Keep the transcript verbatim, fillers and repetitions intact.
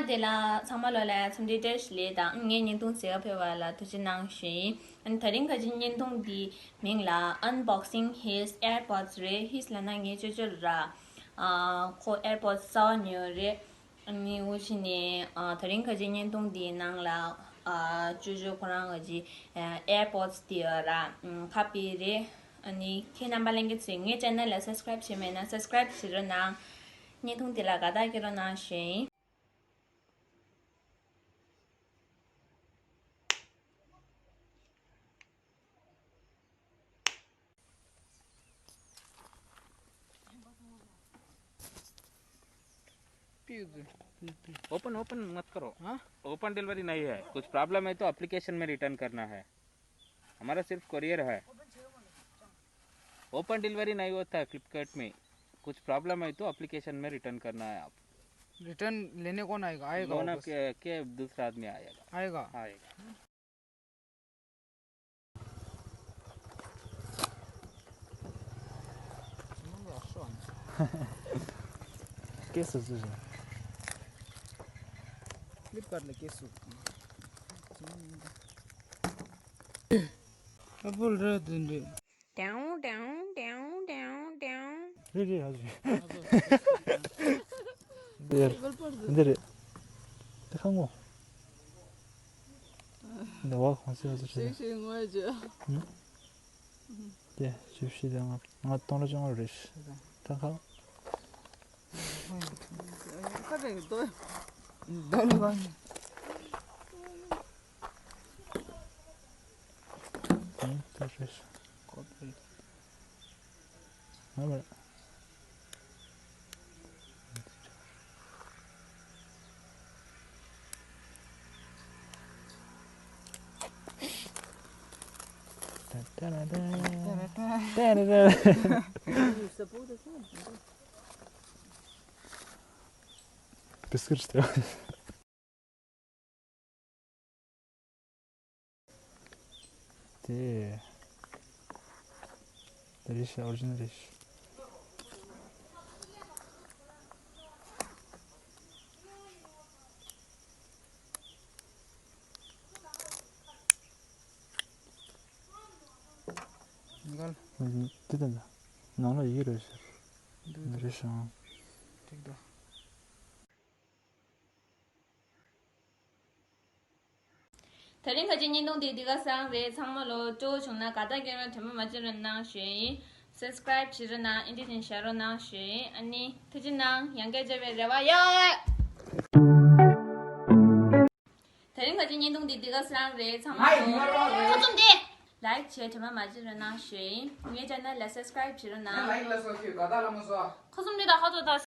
དེ་ལ་ཚང་མ་ལོ་ལ་འཚམས་འདྲི་བཀྲ་ཤིས་བདེ་ལེགས་དང་། ངའི་བརྙན་ཐུང་གཟིགས་ག་ཕེབས་པ་ལ་ཐུགས་རྗེ་གནང་ཞུ་ཡིན། ཨ་ནི་དེ་རིང་ཁ་ཅིག་བརྙན་ཐུང་འདིའི་མིང་ལ་Unboxing His AirPods རེད། His ལབ་ན་ངའི་ཅོ་ཅོ་ར། ཨ་ཁོ་AirPods གསར་པ་ཉོས་རེད། ཨ་ནི་འོ་ཅི་ནས་ཨ་དེ་རིང་ཁ་ཅིག་བརྙན་ཐུང་འདིའི་ནང་ལ་ཨ་ཅོ་ཅོ་ཁོ་རང་གི་ཨ་AirPods དེ་ར་ཨ་ཁ་པི་རེད། ཨ་ནི་ཁྱེད་རྣམ་པ་ལྷན་རྒྱས་ཚོས་ངའི་channel ལ་subscribe བྱས་མེད་ན་subscribe བྱེད་རོགས་གནང་། བརྙན་ཐུང་དེ་ལ་དགའ་རྟགས་སྐྱེ་རོགས་གནང་ཞུ་ཡིན། open open मत करो। हाँ? ओपन डिलीवरी नहीं है, कुछ प्रॉब्लम है तो एप्लीकेशन में रिटर्न करना है। हमारा सिर्फ कोरियर है। ओपन डिलीवरी नहीं होता है फ्लिपकार्ट में। कुछ प्रॉब्लम है तो एप्लीकेशन में रिटर्न करना है आप। रिटर्न लेने कौन आएगा? आएगा लोना वापस? के, के दूसरा आदमी आएगा। आएगा? आएगा। केस हो जुझे। फ्लिपकार्टले केस हो। अब बोल रहे दिन रे। Down down down down down. रे रे हजुर। देर। देर। देखा वो। दवा कौन सी हजुर? ཞིག་ཞིག་ངོས་བརྗོད། དེ་བཅུ་བཞི་དང་ལྔ་ལྔ་སྟོང་ལ་བཅོ་ལྔ་རེད། ད་ཁ། ཁ་རེ་རྡོ། རྡོ་ལ་བ། ཨང་ད་རེད། ཁོ་རེད། ང་མ། Biscuit. དེ། དེ་རེད་ཤག་ཨོ་རི་ཇི་ནལ་རེད་ཤག་འགལ། དེ་དང་། ནང་ལ་ཡིག་རེད་ཤག་འདུག་རེད་ཤག་འགྲིག་འདུག་དེ་རིང་ཁ་ཅིག་བརྙན་ཐུང་འདི་འདི་ག་སང་རེད། ཚང་མ་ལོ་སྤྲོ་བོ་བྱུང་ན་དགའ་རྟགས་སྐྱེ་རོགས་དྲན་པ་མ་བརྗེད་རོགས་གནང་ཞུ་ཡིན། སབ་སི་ཀ་རེབ་བྱེད་རོགས་གནང་། ཨིན་ཏི་ཅན་བཞག་རོགས་གནང་ཞུ་ཡིན། ཨ་ནི་ཐུགས་རྗེ་གནང་། ཡང་བསྐྱར་མཇལ་བའི་རེ་བ་ཡོད། དེ་རིང་ཁ་ཅིག་བརྙན་ཐུང་འདི་འདི་ག་སང་རེད། ཚང་མ་ལོ་ཁོ་ཚོམ་དེ་ལའིག་བྱས་དྲན་པ་མ་བརྗེད་རོགས་གནང་ཞུ་ཡིན། ངའི་ཅེ་ནལ་ལ་སབ་སི་ཀ་རེབ་བྱེད་རོགས་གནང་། ལའིག་ལ་སོགས་ཀྱི་དགའ་རྟགས་ལ་མ་སོགས། ཁོ་ཚོམ་དེ་དང་ཁ་ཐོག་དང་།